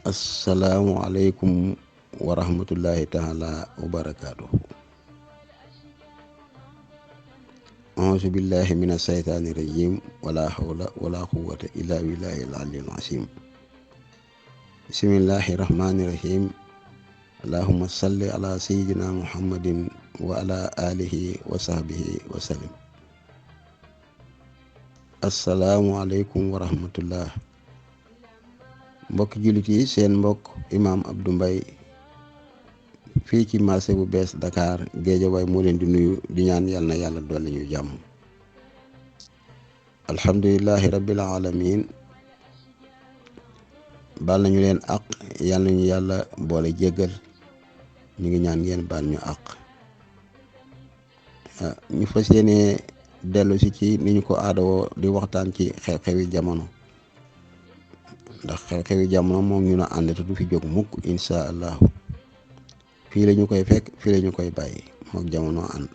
asalaamualeykum wa rahmatullahi taala wa barakaatuhu. auzu billahi min asaytaani rajim wala hawla wala quwwata illa billahi al-aliyyil azim. bismillahi rahmani rahim. allahumma salli ala sayyidina muhammadin wa ala alihi wa sahbihi wa sallim. asalaamualeykum wa rahmatullah. mbokki jullit yi, seen mbokk imaam Abdou Mbaye fii ci marché bu bees Dakar Géejawaay moo leen di nuyu di ñaan yal na yàlla dolli ñu jàmm. alhamdulillahi rabbil alamin. baal nañu leen àq, yal nañu yàlla boole jéggal. ñu ngi ñaan ngeen baal ñu àq. ñu fas yéene dellu si ci ni ñu ko aadawoo di waxtaan ci xew-xewi jamono, ndax xew-xewi jamono moom ñu na ànd te du fi jóg mukk insha allahu. fii la ñu koy fekk, fii la ñu koy bàyyi, mook jamono ànd.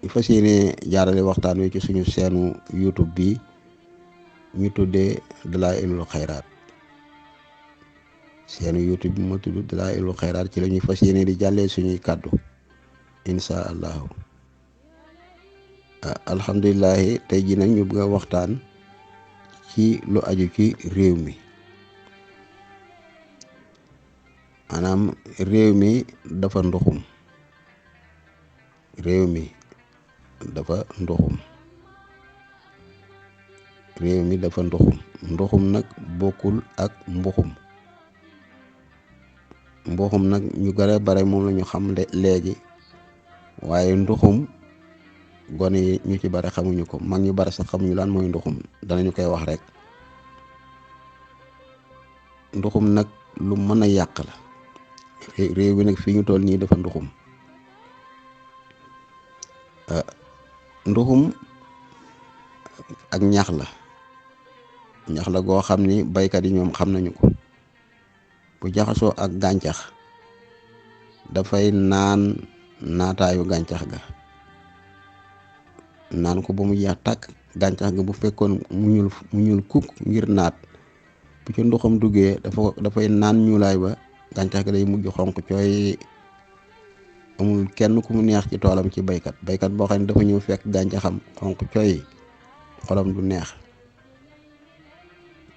ñu fas yéene jaarale waxtaan wi ci suñu seenu YouTube bi ñu tuddee Dalaa'ilul Xayraat. seenu YouTube bi ma tudd Dalaa'ilul Xayraat ci la ñuy fas yéene di jàllee suñuy kàddu insha allahu. alhamdulillahi tey ji nag ñu bëgg a waxtaan ci lu aju ci réew mi. maanaam réew mi dafa nduxum. réew mi dafa nduxum. réew mi dafa nduxum. nduxum nag bokkul ak mbuxum. mbuxum nag ñu gën a bare moom la ñu xam léegi, waaye nduxum gone yi ñu ci bare xamuñu ko, mag ñu bare sax xamuñu lan mooy nduxum, danañu koy wax rek. nduxum nag lu mën a yàq la. réew bi nag fii ñu toll nii dafa nduxum. nduxum ak ñax la. ñax la goo xam ni baykat yi ñoom xam nañu ko. bu jaxasoo ak gàncax dafay naan naataayu gàncax ga, naan ko ba mu jeex tàkk. gàncax ga bu fekkoon mu ñuul kukk ngir naat, bu ci ndoxam duggee dafay naan ñuulaay ba gàncax ga day mujj xonq cooy. amul kenn ku mu neex ci toolam ci baykat boo xam ne dafa ñëw fekk gàncaxam xonq cooy, xolam du neex.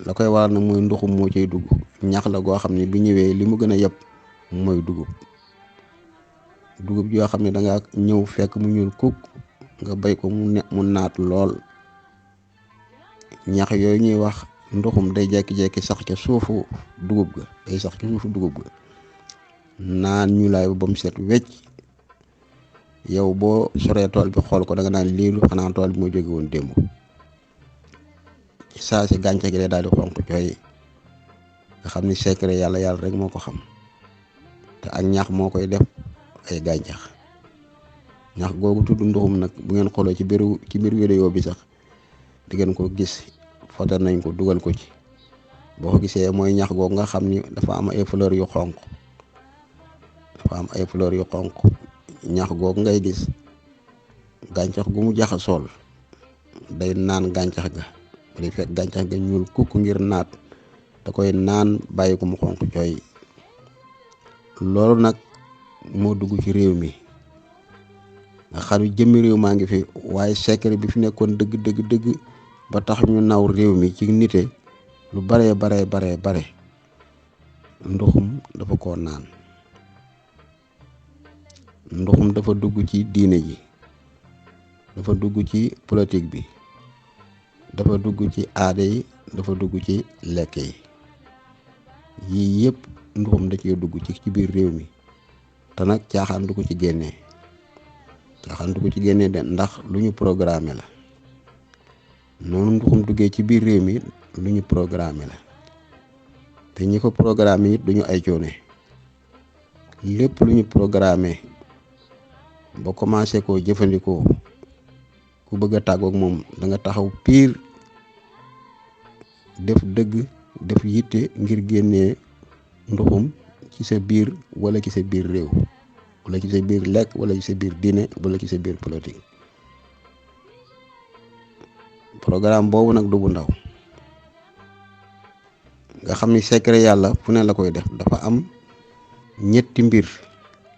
la koy waral nag mooy ndoxum moo cay dugg. ñax la goo xam ne bi ñëwee li mu gën a yëpp mooy dugub yoo xam ne danga ñëw fekk mu ñuul kukk nga bay ko mu naat lool. ñax yooyu ñuy wax ndoxum day jekki-jekki sax ca suufu dugub ga, day sax ca suufu dugub ga naan ñuulaay ba mu set wecc. yow boo soree tool bi xool ko da nga naan lii xanaa tool bi moo jóge woon démb. ci saa si gàncax gi day daal di xonq cooy, nga xam ni secret yàlla rek moo ko xam. te ak ñax moo koy def ay gàncax. ñax googu tudd ndoxum nag bu ngeen xoolee ci biir vidéo bi sax di ngeen ko gis, foto nañ ko dugal ko ci. boo ko gisee mooy ñax googu nga xam ni dafa am ay fleurs yu xonq. ñax googu ngay gis gàncax gu mu jaxasool day naan gàncax ga. day fekk gàncax ga ñuul kukk ngir naat, da koy naan bàyyi ko mu xonq cooy. loolu nag moo dugg ci réew mi nga xam ne jëmmi réew maa ngi fi, waaye secret bi fi nekkoon dëgg ba tax ñu naw réew mi ci nite lu bare ndoxum dafa ko naan. ndoxum dafa dugg ci diine ji, dafa dugg ci politique bi, dafa dugg ci aada yi, dafa dugg ci lekk yi. yii yëpp ndoxum da cee dugg ci biir réew mi. te nag caaxaan du ko ci génnee. de ndax lu ñu programmé la. noonu ndoxum duggee ci biir réew mi lu ñu programmé la. te ñi ko programmé it duñu ay coone. lépp lu ñu programmé ba commencé koo jëfandikoo, ku bëgg a tàggoog moom da nga taxaw piir def dëgg, def yitte ngir génnee ndoxum ci sa biir wala ci sa biir réew, wala ci sa biir lekk, wala ci sa biir diine, wala ci sa biir politique. programme boobu nag du bu ndaw. nga xam ni secret yàlla fu ne la koy def. dafa am ñetti mbir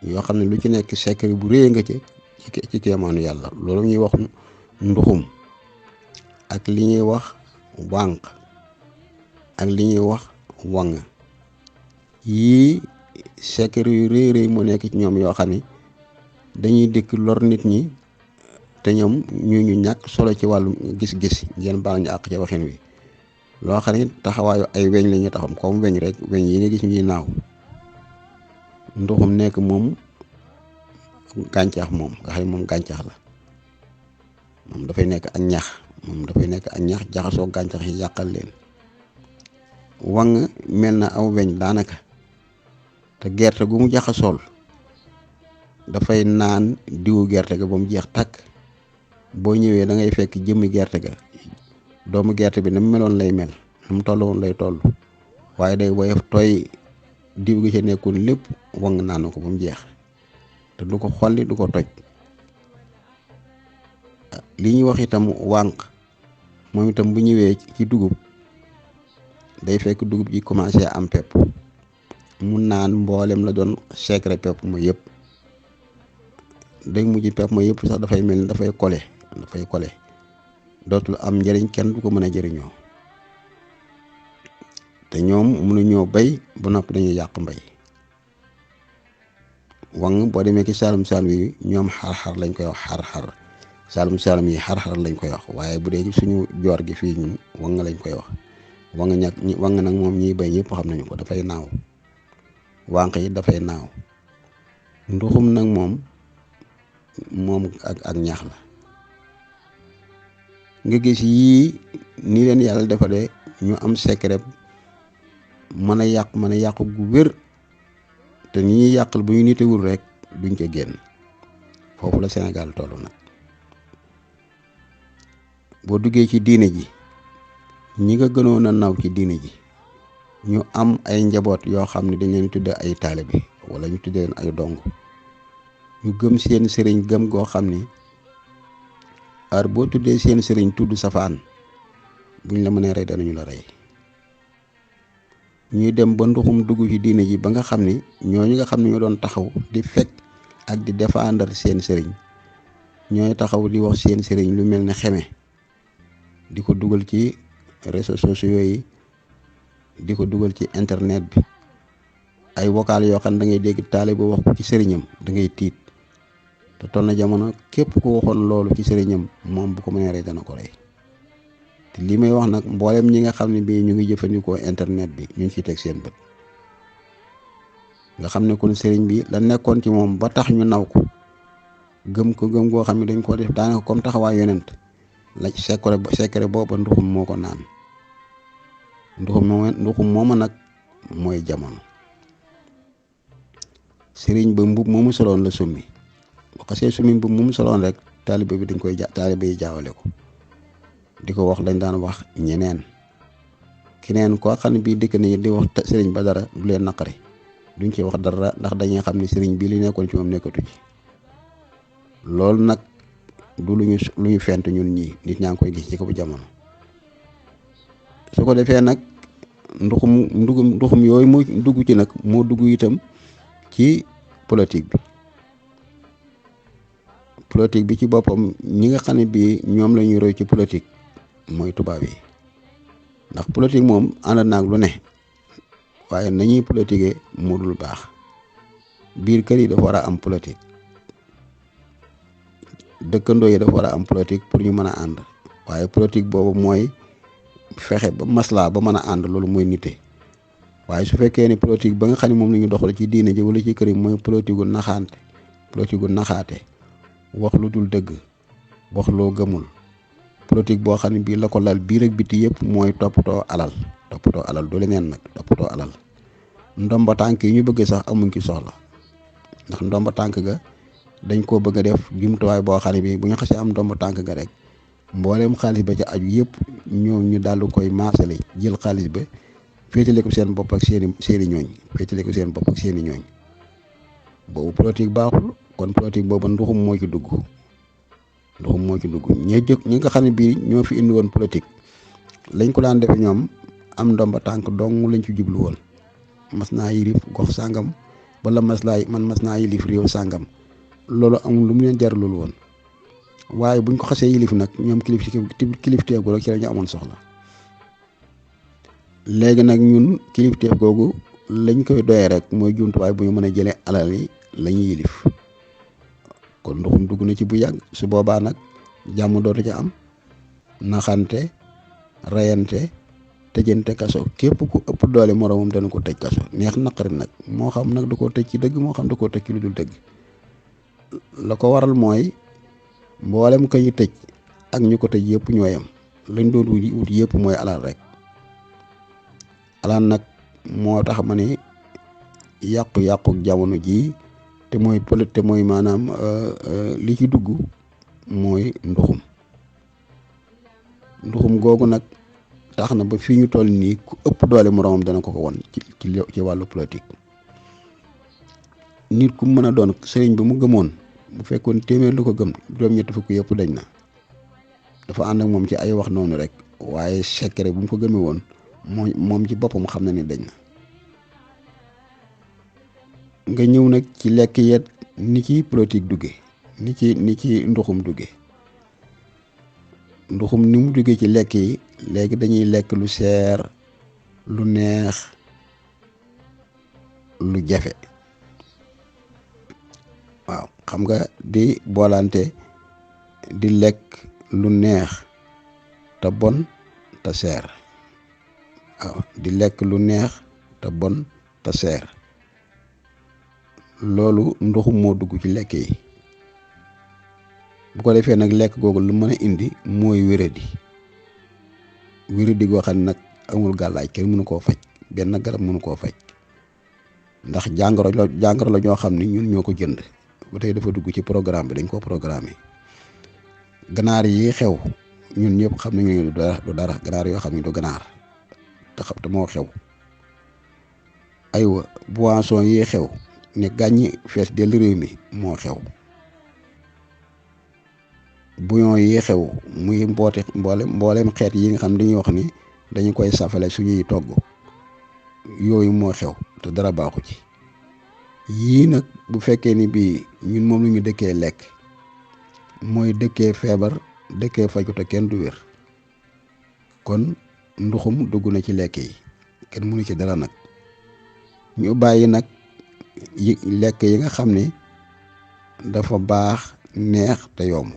yoo xam ne lu ci nekk secret bu rëy nga ci kéemaanu yàlla. loolu ñuy wax nduxum ak li ñuy wax wànq ak li ñuy wax wang yii secret yu rëy rëy mu nekk ci ñoom yoo xam ni dañuy dikk lor nit ñi te ñoom ñu ñàkk solo ci wàllu gis-gis ngeen baal ñu àq ci waxin wi. loo xam ne taxawaayu ay weñ la ñu taxam comme weñ rek weñ yi nga gis ñuy naaw. nduxum nekk moom gàncax moom nga xam ne moom gàncax la moom dafay nekk ak ñax jaxasoo gàncax yi yàqal leen. wang mel na aw weñ daanaka te gerte gu mu jaxasool dafay naan diwu gerte ga ba mu jeex tàkk. boo ñëwee da ngay fekk jëmmi gerte ga doomu gerte bi na mu meloon lay mel na mu toll woon lay toll waaye day woyof tooy diw gi ci nekkoon lépp wang naan ko ba mu jeex te du ko xolli du ko toj. li ñuy wax itam wànq moom itam bu ñëwee ci dugub day fekk dugub ji commencé am pepp mu naan mboolem la doon secret pepp ma yëpp day mujj pepp ma yëpp sax dafay mel ni dafay kole dootul am njëriñ kenn du ko mën a jëriñoo. te ñoom mënuñoo bay ba noppi dañuy yàq mbay. wang boo demee ci saalum yi ñoom xar-xar lañ koy wax xar-xar saalum yi xar-xar lañ koy wax waaye bu dee ci suñu joor gi fii ñun wang lañ koy wax. wang nag moom ñiy bay ñëpp xam nañu ko dafay naaw. wànq yi dafay naaw. nduxum nag moom ak ñax la. nga gis yii ni leen yàlla defaree ñu am secret mën a yàq gu wér te ñi ñuy yàqal bu ñu nitewul rek duñ ca génn. foofu la Sénégal tollu nag. boo duggee ci diine ji ñi nga gënoon a naw ci diine ji ñu am ay njaboot yoo xam ne dañ leen tudde ay taalibe wala ñu tudde leen ay dong ñu gëm seen sëriñ gëm goo xam ni ar boo tuddee seen sëriñ tudd safaan buñ la mënee rey danañu la rey. ñuy dem ba nduxum dugg ci diine ji ba nga xam ni ñooñu nga xam ne ñoo doon taxaw di fekk ak di défendre seen sëriñ ñooy taxaw di wax seen sëriñ lu mel ne xeme di ko dugal ci réseaux sociaux yi di ko dugal ci internet bi ay vocal yoo xam ne da ngay dégg taalibe wax ko ci sëriñam da ngay tiit te toll na jamono képp ku waxoon loolu ci sëriñam moom bu ko mënee rey dana ko rey. te li may wax nag mboolem ñi nga xam ne bii ñu ngi jëfandikoo internet bi ñu ngi ciy teg seen bët nga xam ne kon sëriñ bi la nekkoon ci moom ba tax ñu naw ko gëm goo xam ne dañ ko def daanaka comme taxawaay yonent la secret booba nduxum moo ko naan. nduxum mooma nag mooy jamono. sëriñ ba mbub moomu soloon la summi bu xasee summi mbub moomu soloon rek taalibe bi taalibe yi jaawale ko di ko wax lañ daan wax ñeneen keneen koo xam ne bii dikk nañu di wax sëriñ ba dara du leen naqari duñ ci wax dara ndax dañuy xam ne sëriñ bii li nekkoon ci moom nekkatu ci. loolu nag du lu ñu fent ñun ñii nit ñaa ngi koy gis ci ko bu jamono. su ko defee nag nduxum yooyu mu dugg ci nag moo dugg itam ci politique bi ci boppam ñi nga xam ne bii ñoom la ñuy roy ci politique mooy tubaab yi ndax politique moom ànd naag lu ne waaye nañuy politiquer moo dul baax. biir kër yi dafa war a am politique dëkkandoo yi dafa war a am politique pour ñu mën a ànd waaye politique boobu mooy fexe ba maslaa ba mën a ànd loolu mooy nite. waaye su fekkee ne politique ba nga xam ne moom la ñu doxal ci diine ji wala ci kër yi mooy politique gu naxaate wax lu dul dëgg wax loo gëmul politique boo xam ne bii la ko lal biir ak biti yëpp mooy toppatoo alal du leneen nag toppatoo alal. ndomba tànk yi ñu bëgg sax amuñ ci soxla ndax ndomba tànk ga dañ koo bëgg a def jumtuwaay boo xam ne bii bu ñu xasee am ndomba tànk ga rek mbooleem xaalis ba ca aju yëpp ñoom ñu daal di koy maasale jël xaalis ba féetale ko seen bopp ak seeni ñooñ boobu politique baaxul. kon politique boobu nduxum moo ci dugg ñi nga xam ne bii ñoo fi indi woon politique lañ ko daan defe ñoom am ndomba tànk dong lañ ci jublu woon mas naa yilif gox sàngam wala mas naa yilif réew sàngam loolu amul lu mu leen jaralul woon waaye buñ ko xasee yilif nag ñoom kilifteef googu ci la ñu amoon soxla léegi nag ñun kilifteef googu lañ koy doyee rek mooy jumtuwaay bu ñu mën a jëlee alal yi la ñuy yilif kon ndoxum dugg na ci bu yàgg su boobaa nag jàmm dootu ca am naxante rayante tëjante kaso képp ku ëpp doole moroomam dana ko tëj kaso neex naqari nag moo xam nag da koo tëj ci dëgg moo xam da koo tëj ci lu dul dëgg la ko waral mooy mboolem ka ñu tëj ak ñu ko tëj yëpp ñooyam lañ doon wut yëpp mooy alal rek alal nag moo tax ma ne yàqu-yàqu jamono jii te mooy maanaam li ci dugg mooy nduxum googu nag tax na ba fii ñu toll nii ku ëpp doole moroomam dana ko won ci wàllu politique nit ku mën a doon sëriñ bi mu gëmoon bu fekkoon téeméer lu ko gëm juróom-ñetti fukk yëpp dañ na dafa ànd ak moom ci ay wax noonu rek waaye secret bu mu ko gëmee woon moom ci boppam xam na ni dañ na nga ñëw nag ci lekk yet ni ci politique dugge ni ci nduxum dugge nduxum ni mu duggee ci lekk yi léegi dañuy lekk lu seer lu neex lu jafe waaw xam nga di boolante di lekk lu neex te bon te seer waaw di lekk lu neex te bon te seer loolu nduxum moo dugg ci lekk yi bu ko defee nag lekk googu lu mën a indi mooy wéradi goo xam ne nag amul gàllaaj kenn mënu koo faj benn garab mënu koo faj ndax jàngoro la ñoo xam ne ñun ñoo ko jënd ba tey dafa dugg ci programme bi dañ koo programmé ganaar yi xew ñun ñëpp xam nañu du dara ganaar yoo xam ne du ganaar te moo xew aywa boisson yi xew ne gàññi fees del réew mi moo xew bouillon yi xew muy mboolem xeet yi nga xam dañuy wax ni dañu koy safale suñuy togg yooyu moo xew te dara baaxu ci yii nag bu fekkee ni bii ñun moom lu ñu dëkkee lekk mooy dëkkee feebar dëkkee faju te kenn du wér kon nduxum dugg na ci lekk yi kenn mënu ci dara nag ñu bàyyi nag lekk yi nga xam ne dafa baax neex te yomb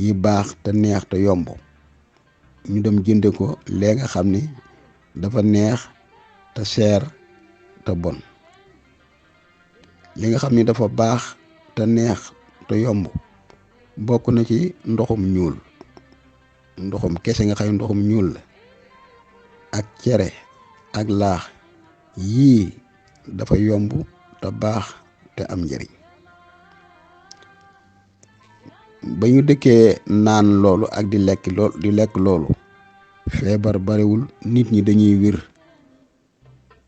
yi baax te neex te yomb ñu dem jënde ko lee nga xam ni dafa neex te seer te bon li nga xam ni dafa baax te neex te yomb bokk na ci ndoxum ñuul ndoxum kese nga xam ne ndoxum ñuul la ak cere ak laax yii dafa yomb te baax te am njëriñ ba ñu dëkkee naan loolu ak di lekk loolu feebar bariwul nit ñi dañuy wér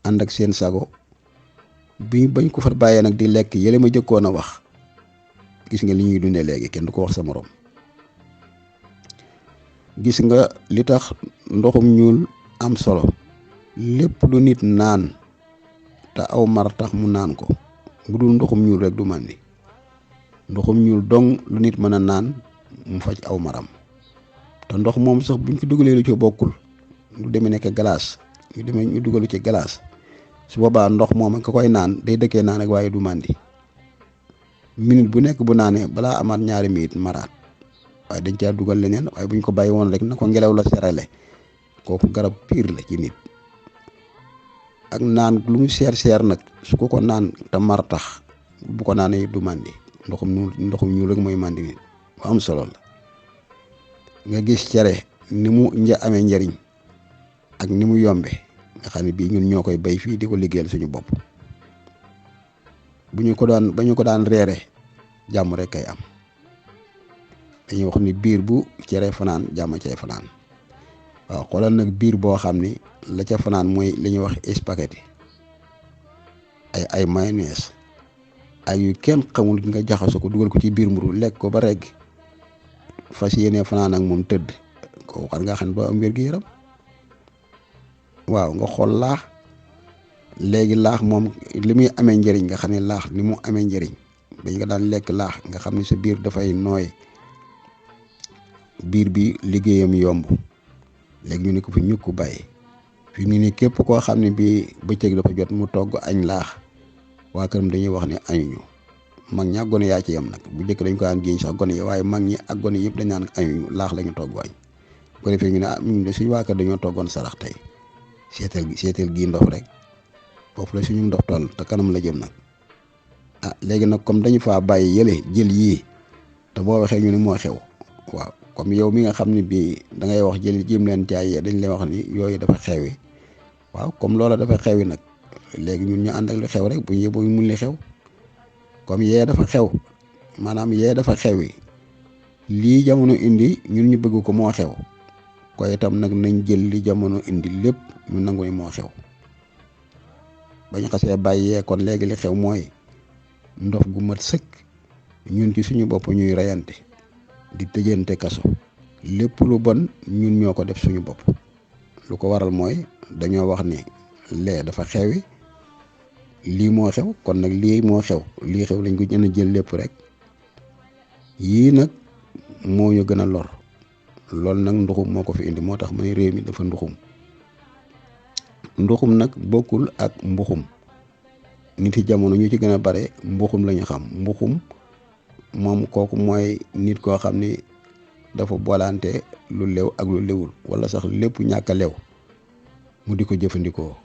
ànd ak seen sago bañ ko far bàyyee nag di lekk yële ma jëkkoon a wax gis nga li ñuy dundee léegi kenn du ko wax sa morom gis nga li tax ndoxum ñuul am solo lépp lu nit naan te aw mar tax mu naan ko bu dul ndoxum ñuul rek du màndi ndoxum ñuul dong lu nit mën a naan mu faj aw maram te ndox moom sax buñ ci dugalee lu ci bokkul lu demee nekk glace ñu dugalu ci glace su boobaa ndox moom ka koy naan day dëkkee naan ak waaye du màndi minute bu nekk bu naanee balaa amaat ñaari minute maraat waaye dañ caa dugal leneen waaye buñ ko bàyyi woon rek na ko ngelaw la serale kooku garab piir la ci nit ak naan lu mu seer nag su ko naan te mar tax bu ko naanee du màndi ndoxum ñuul rek mooy màndi nit bu am solo la nga gis cere ni mu amee njariñ ak ni mu yombe nga xam ne bii ñun ñoo koy bay fii di ko liggéeyal suñu bopp ba ñu ko daan reere jàmm rek kay am dañuy wax ni biir bu cere fanaan jàmm cay fanaan waaw xoolal nag biir boo xam ni la ca fanaan mooy li ñuy wax spaghetti ay mayonnaise ay yu kenn xamul nga jaxasoo ko dugal ko ci biir mburu lekk ko ba regg fas yéene fanaan ak moom tëdd ko war nga xam ne doo am wér-gu-yaram waaw nga xool laax léegi laax moom li muy amee njëriñ nga xam ne laax ni mu amee njëriñ dañ nga daan lekk laax nga xam ne sa biir dafay nooy biir bi liggéeyam yomb léegi ñu ne ko fi ñukk bàyyi fi mu ne képp koo xam ne bii bëccëg dafa jot mu togg añ laax waa këram dañuy wax ne añuñu mag ñi ak gone yaa ci yem nag bu njëkk dañ ko daan jiiñ sax gone yi waaye mag ñi ak gone yëpp dañ naan añuñu laax la ñu togg añ bu ko defee ñu ne ñu de suñu waa kër dañoo toggoon sarax tey seetal gii ndox rek foofu la suñu ndox toll te kanam la jëm nag léegi nag comme dañu faa bàyyi yële jël yii te boo waxee ñu ne moo xew waaw comme yow mi nga xam ne bii da ngay wax jël jéem leen jaay dañ lay wax ni yooyu dafa xewi waaw comme loola dafa xewi nag léegi ñun ñu ànd ak lu xew rek bu ñu yeboo mun li xew comme yee dafa xew maanaam yee dafa xewi lii jamono indi ñun ñu bëgg ko moo xew ko itam nag nañ jël li jamono indi lépp ñu nangu ni moo xew bañ xasee bàyyee kon léegi li xew mooy ndox gu mat sëkk ñun ci suñu bopp ñuy reyante di tëjante kaso lépp lu bon ñun ñoo ko def suñu bopp lu ko waral mooy dañoo wax ni lee dafa xewi lii moo xew kon nag lii moo xew lii xew lañ ko gën a jël lépp rek yii nag moo ñu gën a lor loolu nag nduxum moo ko fi indi moo tax may réew mi dafa nduxum nag bokkul ak mbuxum nit yi jamono ñu ci gën a bare mbuxum la ñu xam mbuxum moom kooku mooy nit koo xam ni dafa boolante lu lew ak lu lewul wala sax lépp ñàkk a lew mu di ko jëfandikoo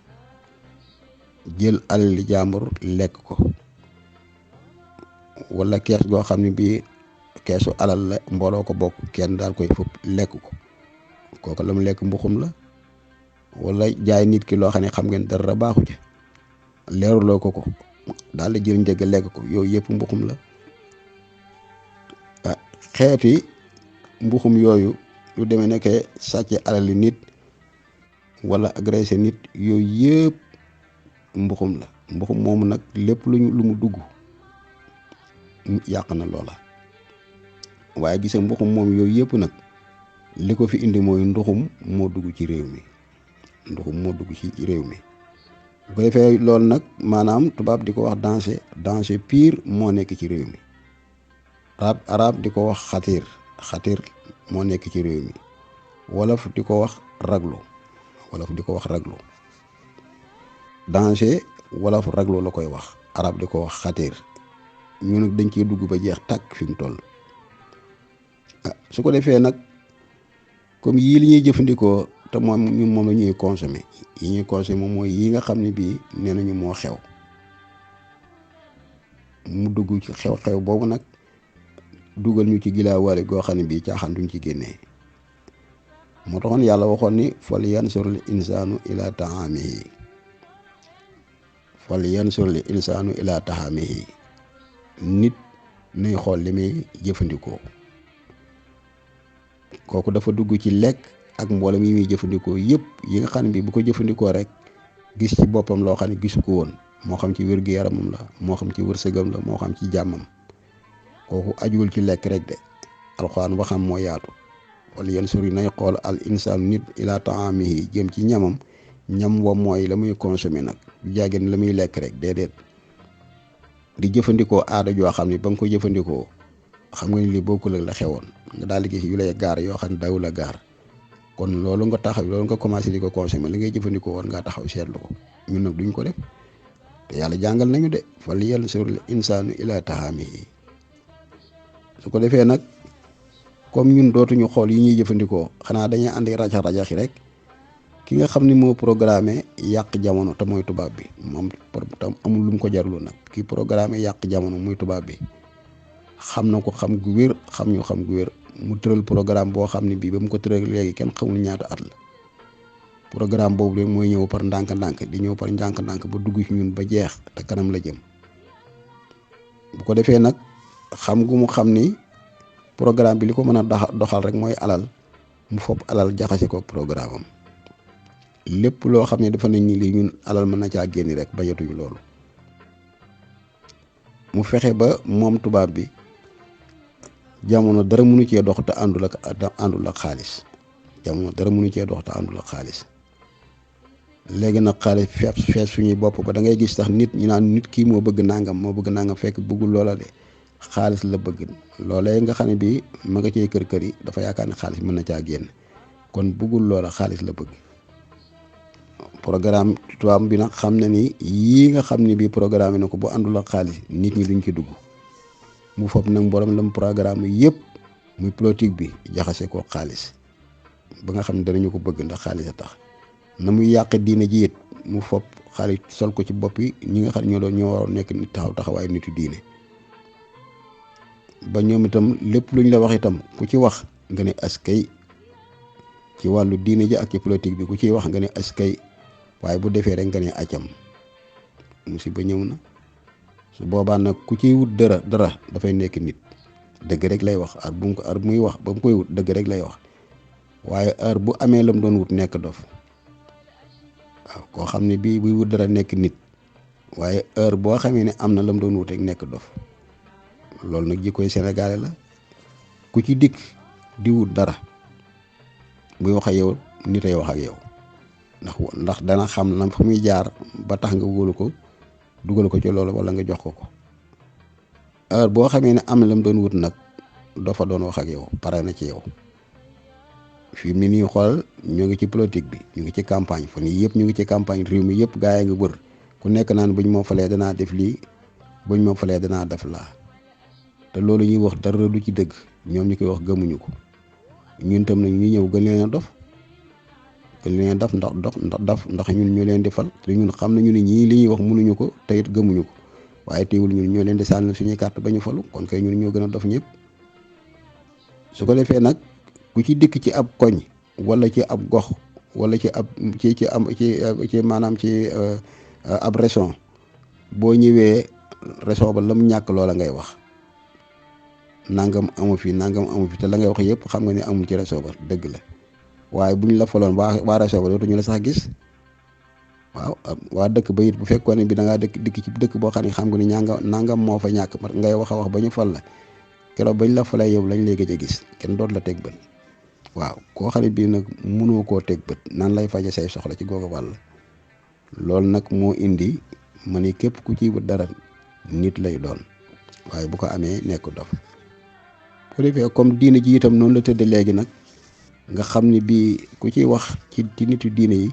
jël alal li jàmbur lekk ko wala kees goo xam ne bii keesu alal la mbooloo ko bokk kenn daal koy fëpp lekk ko kooku la mu lekk mbuxum la wala jaay nit ki loo xam ne xam ngeen dara baaxu ci leeruloo ko daal di jël njëg lekk ko yooyu yëpp mbuxum la xeeti mbuxum yooyu lu demee nekkee sàcce alali nit wala agressé nit yooyu yëpp mbuxum la mbuxum moomu nag lépp lu mu dugg yàq na loola waaye gis nga mbuxum moom yooyu yëpp nag li ko fi indi mooy nduxum moo dugg ci réew mi nduxum moo dugg ci réew mi bu ko defee loolu nag maanaam tubaab di ko wax danger pire moo nekk ci réew mi arab di ko wax xatir moo nekk ci réew mi wolof di ko wax raglu danger wolof raglu la koy wax arab di ko wax xatir ñu nag dañ ciy dugg ba jeex tàkk fi mu toll su ko defee nag comme yii li ñuy jëfandikoo te moom ñun moom la ñuy consommer yi ñuy consommer mooy yi nga xam ne bii nee nañu moo xew mu dugg ci xew-xew boobu nag dugal ñu ci gilaawaale goo xam ne bii caaxaan duñ ci génnee moo taxoon yàlla waxoon ni fal yansuril insaanu ila taxaamihi nit nay xool li muy jëfandikoo kooku dafa dugg ci lekk ak mboolem yi muy jëfandikoo yëpp yi nga xam ne bii bu ko jëfandikoo rek gis ci boppam loo xam ne gisu ko woon moo xam ci wér-gu-yaramam la moo xam ci wërsëgam la moo xam ci jàmmam kooku ajuwul ci lekk rek de alxuraan waxam moo yaatu wala yenn suri nay xool al insaan nit ila taamihi jëm ci ñamam ñam wa mooy la muy consommer nag du jàggeen la muy lekk rek déedéet di jëfandikoo aada joo xam ne ba nga ko jëfandikoo xam nga ni lii bokkul ak la xewoon nga daal di gis yu lay gaar yoo xam ne daw la gaar kon loolu nga taxaw loolu nga commencé di ko consommer li ngay jëfandikoo woon ngaa taxaw seetlu ko ñun nag duñ ko def te yàlla jàngal nañu de fal yanzuril insaanu ila taamihi su ko defee nag comme ñun dootuñu xool yi ñuy jëfandikoo xanaa dañuy andi rajax-rajaxi rek ki nga xam ni moo programmé yàq jamono te mooy tubaab bi moom tam amul lu mu ko jarlu nag ki programmé yàq jamono muy tubaab bi xam na ko xam gu wér xam gu wér mu tëral programme boo xam ne bii ba mu ko tëral léegi kenn xamul ñaata at la programme boobu rek mooy ñëw par ndànk-ndànk di ñëw par ndànk-ndànk ba dugg ci ñun ba jeex te kanam la jëm bu ko defee nag xam gu mu xam ni programme bi li ko mën a doxal rek mooy alal mu fopp alal jaxase ko programme am lépp loo xam ne dafa nañ ni lii ñun alal mën na caa génni rek bañatuñu loolu mu fexe ba moom tubaab bi jamono dara mënu cee dox te àndul ak xaalis jamono dara mënu cee dox te àndul ak xaalis léegi nag xaalis fees suñuy bopp ba da ngay gis tax nit ñi naan nit kii moo bëgg nangam fekk bëggul loola de xaalis la bëgg. loolee nga xam ne bii ma nga cee kër yi dafa yaakaar ne xaalis mën na caa génn kon bëggul loola xaalis la bëgg. programme tubaab bi nag xam na ni yii nga xam ne bii programme na ko bu àndul ak xaalis nit ñi duñ ci dugg mu foog nag borom lam programme yëpp muy politique bi jaxase ko xaalis ba nga xam ne danañu ko bëgg ndax xaalis a tax na muy yàq diine ji it mu fopp xaalis sol ko ci bopp yi ñi nga xam ñoo waroon nekk nit taxawaay nitu diine ba ñoom itam lépp luñ la wax itam ku ci wax nga ne askay ci wàllu diine ji ak ci politique bi ku ciy wax nga ne askay waaye bu defee rek nga ne acam musiba ñëw na. su boobaa nag ku ciy wut dara dafay nekk nit dëgg rek lay wax ar muy wax ba mu koy wut dëgg rek lay wax waaye heure bu amee lam doon wut nekk dof waaw koo xam ne bii buy wut dara nekk nit waaye heure boo xamee ne am na lam doon wut rek nekk dof loolu nag jikkoy sénégalais la ku ci dikk di wut dara buy wax ak yow nit ay wax ak yow ndax dana xam na fa muy jaar ba tax nga wóolu ko dugal ko ci loolu wala nga jox ko heure boo xamee ne am na lam doon wut nag doo fa doon wax ak yow pare na ci yow. fi mu ne nii xool ñu ngi ci politique bi ñu ngi ci campagne fan yii yëpp ñu ngi ci campagne réew mi yëpp gaa yi nga wër ku nekk naan buñ ma falee danaa def lii buñ ma falee danaa def laa te loolu ñuy wax dara du ci dëgg ñoom ñu koy wax gëmuñu ko ñun tam nag ñu ñëw gën leen a dof ndax ñun ñoo leen di fal te ñun xam nañu ne ñii li ñuy wax mënuñu ko te it gëmuñu ko waaye teewul ñun ñoo leen di sànni suñuy carte ba ñu falu kon kay ñun ñoo gën a dof ñëpp su ko defee nag. ku ci dikk ci ab koñ wala ci ab gox wala ci ab ci maanaam ci ab région boo ñëwee région ba lam ñàkk loola ngay wax nangam amu fi te la ngay wax yëpp xam nga ne amul ci région ba dëgg la waaye buñ la faloon waa région ba dootuñu la sax gis waaw waa dëkk ba it bu fekkoon ne bi da ngaa dikk ci dëkk boo xam ne xam nga ni nangam moo fa ñàkk ngay wax a wax ba ñu fal la keroog bañ la falee yow lañ lay gëj a gis kenn doot la teg bët. waaw koo xam ne bii nag mënoo koo teg bët nan lay faje say soxla ci googu wàll loolu nag moo indi ma ni képp ku ci wut dara nit lay doon waaye bu ko amee nekk dof bu defee comme diine ji itam noonu la tëdd léegi nag nga xam ne bii ku ciy wax ci nitu diine yi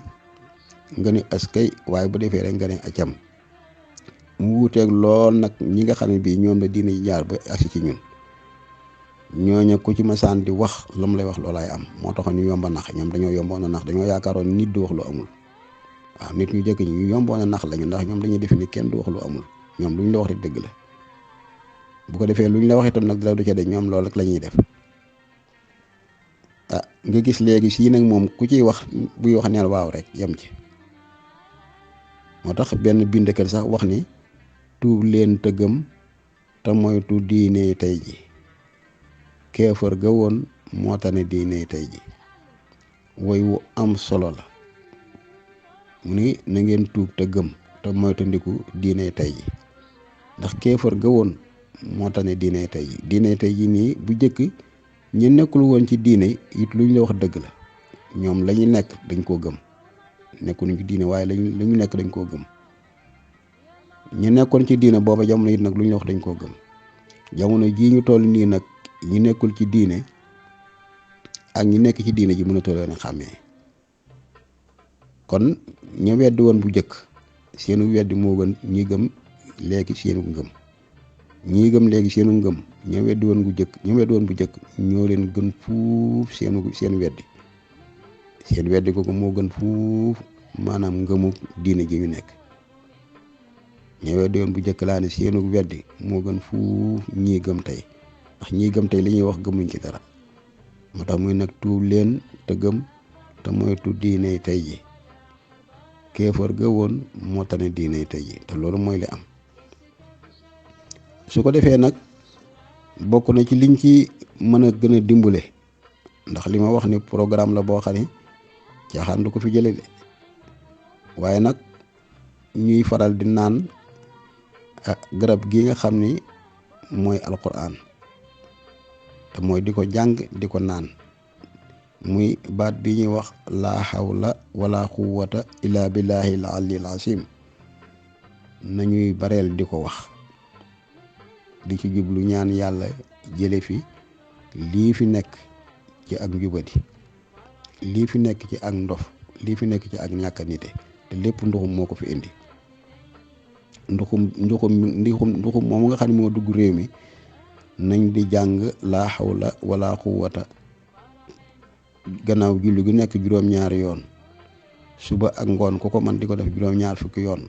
nga ne askay waaye bu defee rek nga ne acam mu wuuteeg lool nag ñi nga xam ne bii ñoom la diine yi jaar ba asi ci ñun ñooñu ku ci masaan di wax lam lay wax loolaay am moo tax ñu yomba nax ñoom dañoo yomboon a nax dañoo yaakaaroon nit du wax lu amul waaw nit ñu jëkk ñu yomboon a nax lañu ndax ñoom dañuy def ni kenn du wax lu amul ñoom luñ la wax rek dëgg la bu ko defee luñ la wax itam nag dara du ca de ñoom loolu rek la ñuy def nga gis léegi sii nag moom ku ciy wax buy wax neel waaw rek yem ci moo tax benn bindkat sax wax ni tuub leen tëggam te moytu diine tey ji keefar ga woon moo tax ne diine tey ji woy wu am solo la mu ni na ngeen tuub te gëm te moytandiku diine tey ji ndax keefar ga woon moo tax ne diine tey ji nii bu jëkk ñu nekkul woon ci diine it luñ la wax dëgg la ñoom la ñu nekk dañ koo gëm nekkuñu ci diine waaye lañu nekk dañ koo gëm ñu nekkoon ci diine booba jamono it nag lu ñu la wax dañ koo gëm jamono jii ñu toll nii nag ñi nekkul ci diine ak ñi nekk ci diine ji mënatoo leen a xàmmee kon ñu weddi woon bu njëkk seenu weddi moo gën ñi gëm léegi seenu ngëm ñii gëm léegi seenu ngëm ñu weddi woon bu njëkk ñoo leen gën fuuf seen weddi seen weddi kooku moo gën fuuf maanaam ngëmu diine ji ñu nekk ñu weddi woon bu njëkk laa ne seenu weddi moo gën fuuf ñii gëm tey ndax ñii gëm tey li ñuy wax gëmuñ ci dara moo tax muy nag tuub leen te gëm te moytu diine tey ji kéefar ga woon moo tax ne diine tey ji te loolu mooy li am su ko defee nag bokk na ci liñ ci mën a gën a dimbale ndax li ma wax ni programme la boo xam ne caaxaan du ko fi jële de waaye nag ñuy faral di naan garab gi nga xam ni mooy alquran te mooy di ko jàng di ko naan muy baat bi ñuy wax laa hawla wala quwwata illa billahi al aliyyil azim nañuy bareel di ko wax di ci jublu ñaan yàlla jële fi lii fi nekk ci ak njubadi, lii fi nekk ci ak ndof, lii fi nekk ci ak ñàkk nite te lépp nduxum moo ko fi indi. nduxum moom nga xam ne moo dugg réew mi nañ di jàng laa hawla wala quwwata gannaaw julli gu nekk juróom-ñaari yoon, suba ak ngoon ku ko man di ko def juróom-ñaar fukki yoon,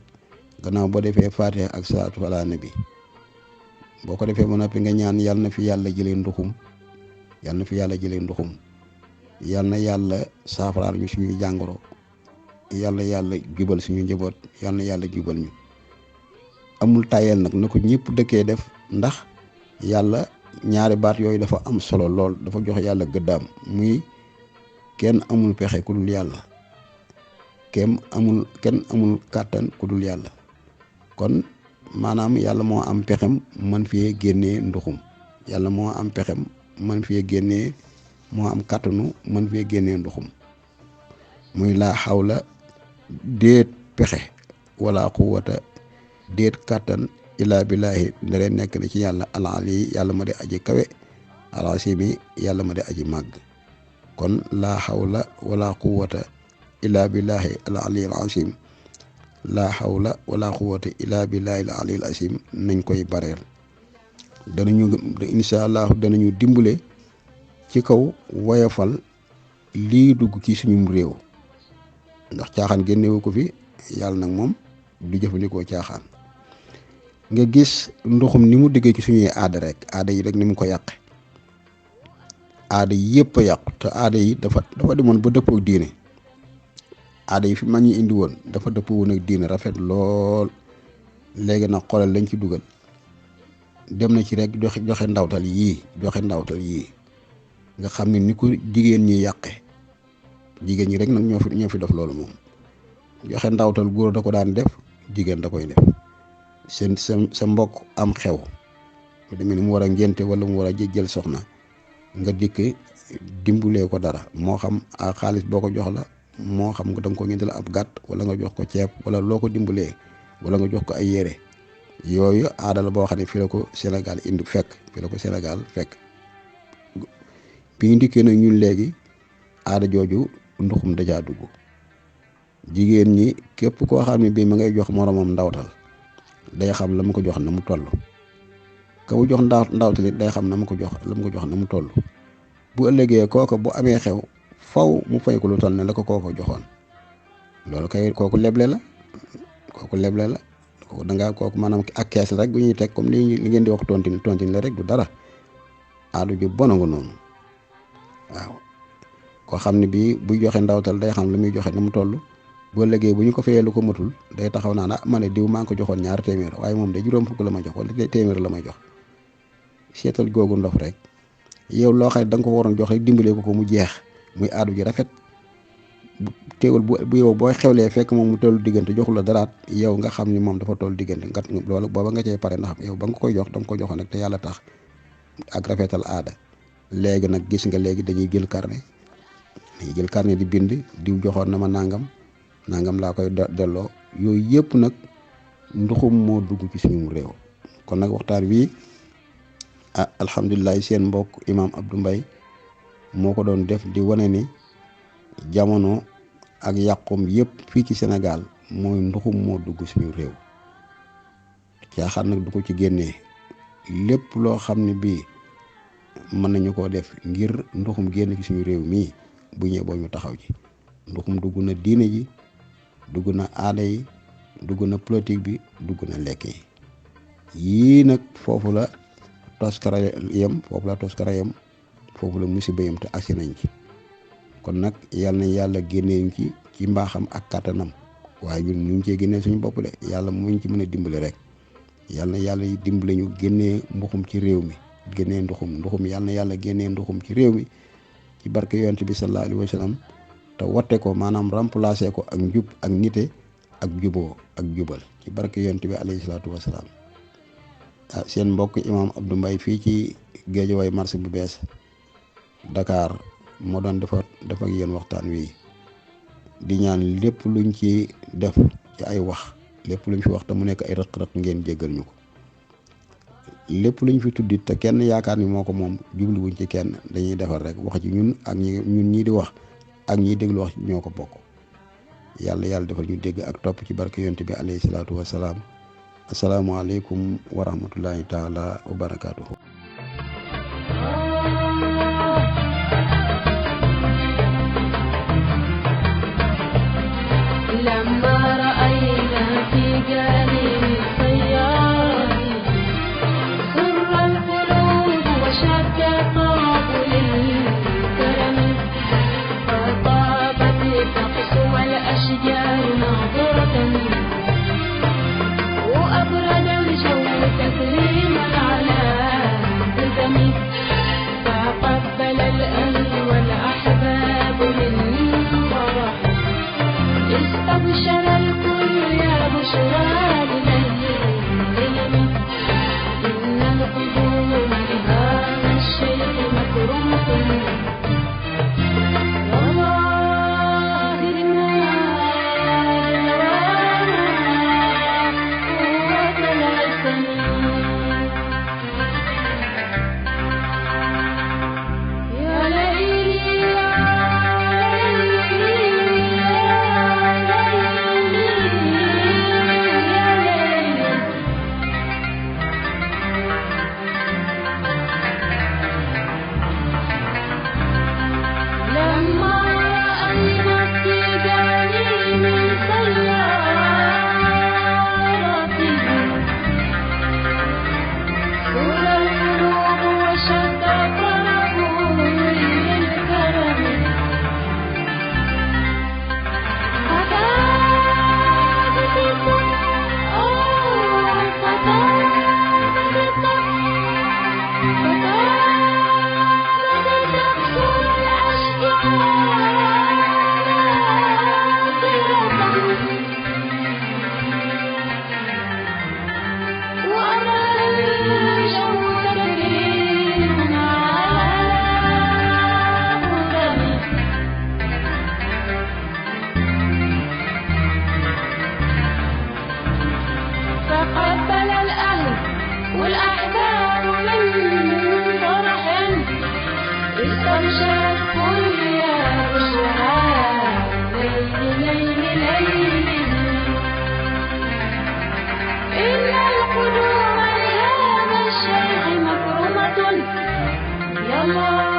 gannaaw boo defee faatiha ak salaatu ala nabi. boo ko defee ba noppi nga ñaan yal na fi yàlla jëlee nduxum, yal na fi yàlla jëlee nduxum, yal na yàlla saafaraal ñu suñuy jàngoro, yàlla jubal suñu njaboot, yal na yàlla jubal ñu. amul tayel nag na ko ñëpp dëkkee def, ndax yàlla ñaari baat yooyu dafa am solo lool, dafa jox yàlla gëddaam. muy kenn amul pexe ku dul yàlla, kenn amul kàttan ku dul yàlla. kon maanaam yàlla moo am pexem man fee génnee nduxum, yàlla moo am pexem man fee génnee, moo am kàttanu man fee génnee nduxum. muy laa xawla déet pexe wala quwwata déet kàttan illaa billaahi ndare nekk na ci yàlla al ali yàlla ma di aji kawe, al asimi yàlla ma di aji màgg. kon laa xawla wala quwwata illaa billaahi al ali al asim, laa xawla wala quwwata illaa billaahi al ali al asim nañ koy bareel. danañu incha allah danañu dimbale ci kaw woyofal lii dugg ci suñum réew, ndax caaxaan génnewu ko fi, yàlla nag moom du jëfandikoo caaxaan. nga gis ndoxum ni mu diggee ci suñuy aada rek, aada yi rek ni mu ko yàqe. aada yi yëpp a yàqu te aada yi dafa demoon ba dëppoo ak diine. aada yi fi mag ñi indi woon dafa dëppoo woon ak diine, rafet lool. léegi nag xoolal lañ ci dugal dem na ci rek joxe ndawtal yii nga xam ne ni ko jigéen ñi yàqe. jigéen ñi rek nag ñoo fi def loolu moom. joxe ndawtal góor da ko daan def, jigéen da koy def. sa mbokk am xew mu demee ni mu war a ngénte wala mu war a jël soxna, nga dikk dimbulee ko dara, moo xam a xaalis boo ko jox la, moo xam nga danga ko ngénte la ab gàtt, wala nga jox ko ceeb, wala loo ko dimbulee, wala nga jox ko ay yére. yooyu aada la boo xam ne fi la ko Sénégal fekk bi ñu dikkee nag ñun léegi aada jooju nduxum dajaa dugg. jigéen ñi képp koo xam ne bii ma ngay jox moromam ndawtal day xam la mu ko jox na mu toll, ka mu jox ndawtal it day xam na mu ko jox na mu toll. bu ëllëgee kooku bu amee xew faw mu fay ko lu toll ne la ko kooku joxoon. loolu kay kooku leble la kooku maanaam ak kees rek bu ñuy teg comme li ngeen di wax tontine la rek, du dara. aadu ju bon nga noonu. waaw koo xam ne bii buy joxe ndawtal day xam la muy joxe na mu toll. boo léegi bu ñu ko fayee lu ko matul day taxaw naan ma ne diw maa ngi ko joxoon 2 téeméer waaye moom de juróom fukk la ma jox wala téeméer la may jox. seetal googu ndof rek yow loo xam ne da nga ko waroon jox rek dimbalee ko mu jeex, muy aadu ji rafet. teewul bu yow booy xewlee fekk moom mu tollu diggante joxu la daraat, yow nga xam ni moom dafa toll diggante nga loolu booba nga cay pare, ndax yow ba nga koy jox da nga ko joxoon rek te yàlla tax ak rafetal aada. léegi nag gis nga léegi dañuy jël carnet di bind diw joxoon na ma nangam laa koy delloo. yooyu yëpp nag nduxum moo dugg ci suñu réew. kon nag waxtaan wi alhamdulilah seen mbokk imam Abdou Mbaye moo ko doon def di wane ni jamono ak yàqum yëpp fii ci Sénégal mooy nduxum moo dugg suñu réew. caaxaan nag du ko ci génnee. lépp loo xam ne bii mën nañu koo def ngir nduxum génn ci suñu réew mii bu ñëwee boo ñu taxaw ci. nduxum dugg na diine ji, dugg na aada yi, dugg na politique bi, dugg na lekk yi. yii nag foofu la toskara yem, foofu la musiba yem te agsi nañ ci. kon nag yal na yàlla génnee ñu ci mbaaxam ak kàttanam, waaye ñun ñu ngi cee génnee suñu bopp de, yàlla mu ñu ci mën a dimbale rek. yal na yàlla dimbale ñu génnee mbuxum ci réew mi, génnee nduxum yal na yàlla génnee nduxum ci réew mi ci barke yonent bi sallallahu alayhi wa sallam, te watte ko maanaam remplacer ko ak njub ak nite ak juboo ak jubal ci barke yonent bi alayhi salaatu wa salaam. seen mbokk imam Abdou Mbaye fii ci Guédiawaye marché bu bees Dakar moo doon def ak yéen waxtaan wi di ñaan lépp luñ ci def ci ay wax lépp luñ fi wax te mu nekk ay rëq-rëq ngeen jéggal ñu ko lépp luñ fi tuddit te kenn yaakaar ni moo ko moom jubluwuñ ci kenn dañuy defar rek wax ci ñun ak ñun ñii di wax ak ñiy déglu wax ñoo ko bokk yàlla defal ñu dégg ak topp ci barke yonent bi alayhi salaatu wasalaam asalaamualeykum wa rahmatullahi taala wa barakaatuhu. لما رأينا في جانب السيارة سر القلوب وشد الطرب للكرم فطابت الطقس والأشجار ناظرة وأبرد الجو تكريما على قدم فقبل الأهل والأحباب من فرح استبشر الكل يا بشرى لليل إن القدوم لهذا الشيخ مكرمة وظاهرنا قوة العزم يا ليلي فقبل الأهل والأحباب من فرح استبشر الكل يا بشرى ليل إن القدوم لهذا الشيخ مكرمة يا الله